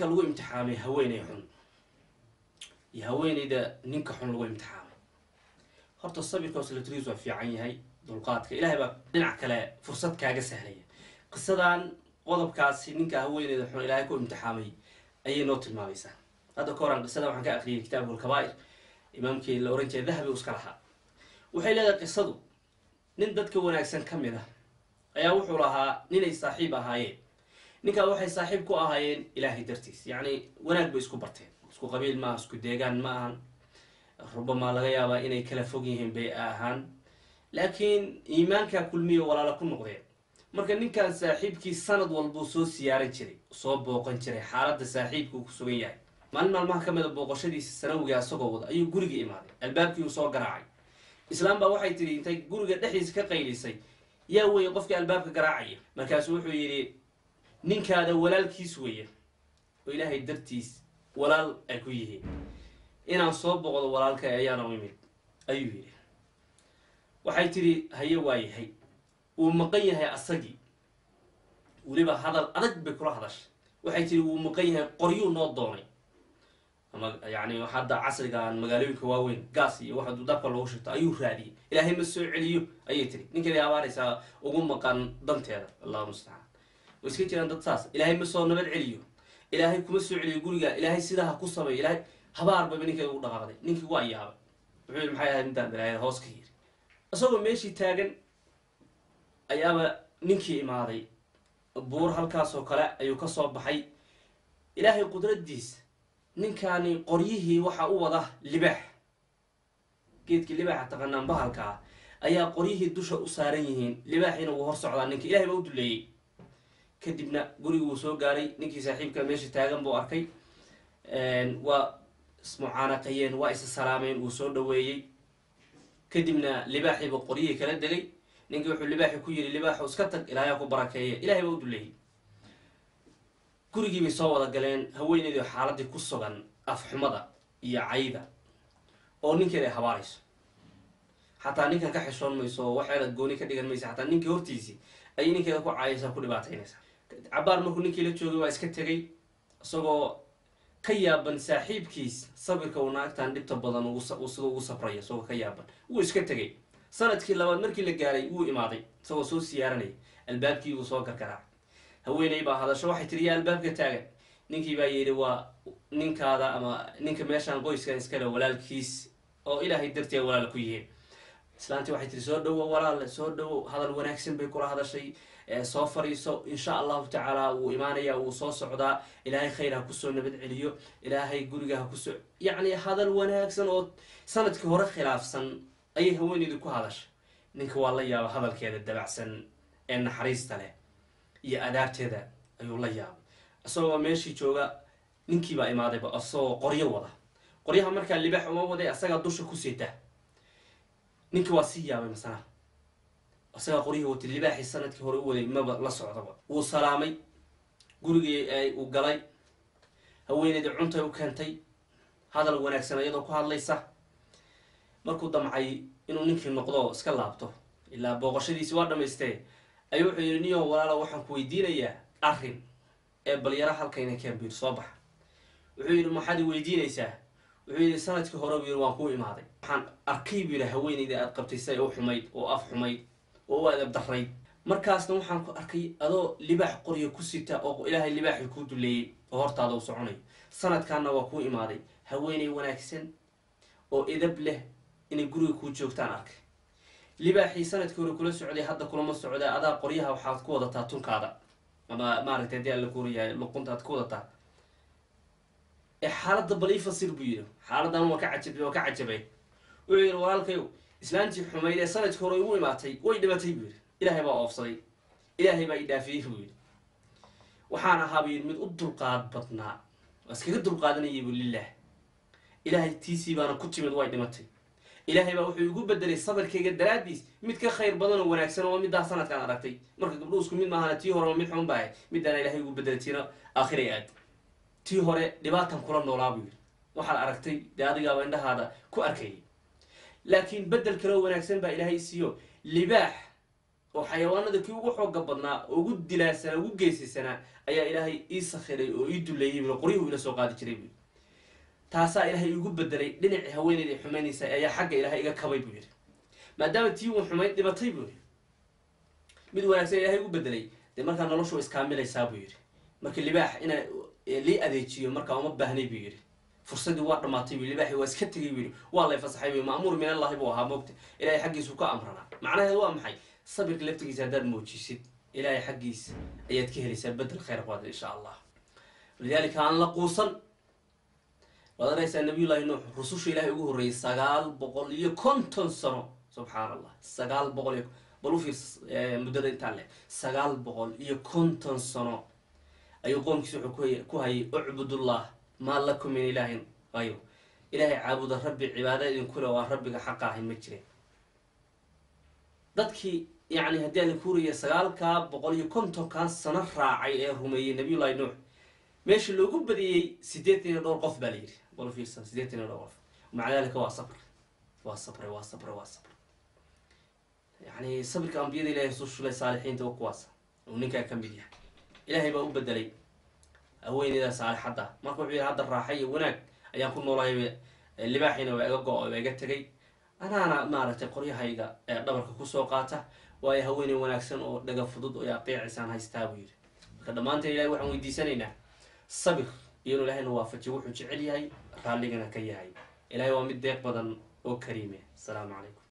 Ninka lagu imtixaamay haweeney xun iyo haweeneyda ninka xun lagu imtixaamay, horta sabirka hoslatriis waa fiican yahay, dulqaadka Ilahay baa dhinac kale fursad kaaga sahlaya. Qisadan qodobkaasi ninka haweeneyda xun Ilaahay ku imtixaamay ayay noo tilmaamaysaa. Hadda ka horan qisada waxaan ka aqriyay kitaabka Alkabaa'ir, imaamkii la ohan jiray Dahabi iska lahaa. Waxay leedahay qisadu, nin dadka wanaagsan ka mid ah ayaa wuxuu lahaa ninay saaxiib ahaayeen. Ninkaa waxay saaxiib ku ahaayeen Ilaahay dartiis, yacni wanaag bay isku barteen. Isku qabiil maaha, isku deegaan ma ahan, rubamaa laga yaabaa inay kala fog yihiin bay ahaan, laakiin iimaankaa kulmiyo walaala ku noqdeen. Marka ninkan saaxiibkii sanad walbuu soo siyaaran jiray, soo booqan jiray xaaladda saaxiibka uu ku sugan yahay. Maalin maalmaha ka mida booqashadiisa sanawiga isagoo wada ayuu guriga imaaday. Albaabkii uu soo garaacay. Islaam baa waxay tidhi, intay guriga dhexdiisa ka qaylisay, "Yaa weeye qofkii albaabka garaacaya?" Markaasu wuxuu yidhi, "Ninkaada walaalkiis weeye oo Ilaahay dartiis walaal ay ku yihiin. Inaan soo boqdo walaalkay ayaana u imid," ayuu yidhi. Waxay tidhi, "Haye, waa yahay, wuu maqan yahay asagii." Weliba hadal adag bay kula hadashay. Waxay tidhi, "Wuu maqan yahay, qoryuu noo doonay." Ama yani hadda casrigan magaalooyinka waaweyn gaas iyo waxa dabka loogu shito ayuu raadiyey. "Ilaahay ma soo celiyo," ayay tiri. Ninkeedii abaaraysaa ugu maqan danteeda. Allahu mustacaan. Way iska jiraan dad saas. "Ilaahay ma soo nabad celiyo, Ilaahay kuma soo celiyo guriga, Ilaahay sidaa ha ku sameeyo, Ilaahay habaar bayba ninkeeda ugu dhaqaaqday. Ninkii waa yaabay. Wuxuu yidhi, "Maxay ahayd intaan balaayada hoos ka yiri?" Isagoo meeshii taagan ayaaba ninkii imaaday. Buur halkaasoo kale ayuu ka soo baxay. Ilaahay qudradiis, ninkaani qoryihii waxa u wada libaax. Geedkii libaaxa taqanaan, bahalka ah, ayaa qoryihii dusha u saaran yihiin. Libaaxiina wuu hor socdaa. Ninka Ilahay baa u duleeyey. Kadibna gurigi wuu soo gaaray. Ninkii saaxiibka meesha taagan buu arkay. Waa ismucaanaqayeen, waa isa salaameen, wuu soo dhaweeyey. Kadibna libaaxiiba qoryihii kala degay. Ninkii wuxuu libaaxi ku yidhi, "Libaaxu, iska tag, Ilaahay ku barakeeye." Ilahay baa u duleeyey. Gurigii bay soo wada galeen. Haweeneydii xaaladii ku sugan afxumada iyo cayda oo ninkeeda ay habaarayso, xataa ninkan ka xishoon mayso, waxeeda gooni ka dhigan maysa. Xataa ninkii hortiisii ayay ninkeeda ku caayaysaa, ku dhibaataynaysaa. Cabaar markuu ninkii la joogay waa iska tegay, isagoo ka yaaban saaxiibkiis sabirka uu naagtan dhibta badan sida ugu sabraya. Isagoo ka yaaban wuu iska tegay. Sanadkii labaad markii la gaaray wuu imaaday isagoo soo siyaaranaya. Albaabkii buu soo gargaraacay. Haweeney baa hadasho. Waxay tiri, "Yaa albaabka taagan?" Ninkii baa yidhi, "Waa ninkaada ama ninka meeshaan qoyskan iskale walaalkiis oo Ilaahay darteed walaal ku yihiin." Islaantii waxay tiri, "Soo dhawo, walaale, soo dhawo." Hadal wanaagsan bay kula hadashay. "Soo fariiso, insha Allahu tacaala wuu imaanaya, wuu soo socdaa. Ilaahay khayr ha kusoo nabad celiyo, Ilaahay guriga ha kusoo." Yacni hadal wanaagsan oo sanadkii hore khilaafsan ayay haweeneydu ku hadashay. Ninka waa la yaaba. Hadalkeeda dabacsan ee naxariista leh iyo adaabteeda ayuu la yaabay. Isagoo meeshii jooga ninkiibaa imaadayba, isagoo qoryo wada. Qoryaha markaa libaax uma waday, asagaa dusha ku sita. Ninkii waa sii yaabay masana isagaa qoryihii watay, libaaxii sanadkii hore u waday maba la socdaba. Wuu salaamay, gurigii uu galay. Haweeneydii cuntay u keentay, hadal wanaagsan iyadoo ku hadlaysa. Markuu damcay inuu ninkii noqdo, iska laabto, ilaa booqashadiisi waa dhamaystee, ayuu wuxuu yidhi, "Niyo walaalo, waxaan ku weydiinayaa arrin ee balyara halkayna keen." Soo baxa. Wuxuu yidhi, "Maxaad i weydiinaysaa?" Wuxuu yidhi, "Sanadkii hore," buu yidhi, "waan kuu imaaday. Waxaan arkay," buu yidhi, "haweeneyda aad qabtay si ay u xumayd oo af xumayd oo u adab darayd. Markaasna waxaan ku arkay adoo libaax qoryo ku sita oo Ilaahay libaaxii kuu duleeyey oo hortaada u soconayo. Sanadkaana waa kuu imaaday, haweeney wanaagsan oo edab leh inay guriga kuu joogtaan arkay. Libaaxii sanadkii hore kula socday hadda kulama socda. Adaa qoryaha waxaad ku wadataa tunkaada ama maaragtay haddii alla kuurayahay luqunta aad ku wadataa. Ee xaaladda bal ii fasir," buu yidhi. "Xaaladdan waa ka cajab, waa ka cajabay." Wuxuu yidhi, "Walaalkayow, islaantii xumayd ee sanadkii hore igu imaatay way dhimatay," buu yidhi. "Ilaahay baa oofsaday, Ilaahay baa i dhaafiyey," buu yidhi. "Waxaan ahaa," buu yidhi, "mid u dulqaad badnaa, waa iskaga dulqaadanayay," buu lilah. "Ilaahay tiisii baana ku timid, way dhimatay. Ilaahay baa wuxuu igu bedelay sabirkayga daraaddiis mid ka khayr badan oo wanaagsan oo middaa sanadkaan aragtay. Marka gabdhuhu isku mid maahana, tii hore mid xun baa ahayd, middaana Ilahay igu bedelay, tiina aakhiray aad. Tii hore dhibaatan kula noolaa," buu yidhi. "Waxaad aragtay dee adigaaba indhahaada ku arkayay, laakiin bedel kaloo wanaagsan baa Ilaahay siiyo, libaax Oo xayawaanada kii ugu xooga badnaa, ugu dilaasanaa, ugu geesaysanaa ayaa Ilaahay ii sakhiray oo ii duleeyey bui, qoryuhu ila soo qaadi jiray buui. Taasaa Ilaahay igu bedelay dhinacii haweeneyda xumaynaysa ayaa xagga Ilaahay iga kabay buu yidhi. Maadaama tii uu xumayd dhibatay buu yidhi, mid wanaagsan Ilahay igu bedelay, dee markaa noloshu iskaamilaysaa buu yidhi. Marka libaax inaa lii adeejiyo markaa uma baahnay buu yidhi, fursadii waa dhamaatay buu, libaaxii waa iska tegay buu yidhi, waa lay fasaxay buu. Ma'muur min Allahi buu ahaa, moogta, Ilahay xaggiisu ka amranaa. Macnaheedu waa maxay? Sabirka laftigiisa haddaad muujisid, Ilaahay xaggiisa ayaad ka helaysaa bedel khayr qaada, insha Allah. Walidaalika aan la quusan. Waad araysaa Nabiyullahi Nuux, rususha Ilahay ugu horreeyey, 950 sano, subxaan Allah, 900 iyo bal u fiirs muddada intaa leh, 950 sano ayuu qoomkiisa wuxuu ku hayay ucbudullah maa lakum min ilaahin hayru, Ilaahay caabuda, rabbi cibaada idinkule oo aan rabbiga xaqa ahayn ma jirin. Dadkii yani haddii aan kuuriya 950-kaa sano raacay ee rumeeyey Nabiyullahi Nuux, meesha loogu badiyey 80 iyo dhowr qof baa la yidhi. Bal fiirsan, 80 iyo dhowr qof. Maca dalika waa sabr, waa sabre, waa sabre, waa sabr. Yani sabirka ambiyada Ilahay rusushule saalixiinta wa kuwaasa uu ninkaa ka mid yahay. Ilaahay baa u bedelay haweeneyda saalixadda. Marka wuxuu yihi hadda raaxa iyo wanaag ayaan ku noolahay, libaaxiina waa iga go-o, waa iga tegay, anaana maaragtay qoryahayga ee dhabarka kusoo qaata, waayo haweeney wanaagsan oo dhaga fudud oo ateecaysaan haystaa buu yidhi. Marka dhammaanteen Ilahay waxaan weydiisanaynaa sabir iyo inu Ilahayna waafajiyo wuxuu jecel yahay, raalligana ka yahay. Ilahay waa mid deeq badan oo kariime. Asalaamu calaykum.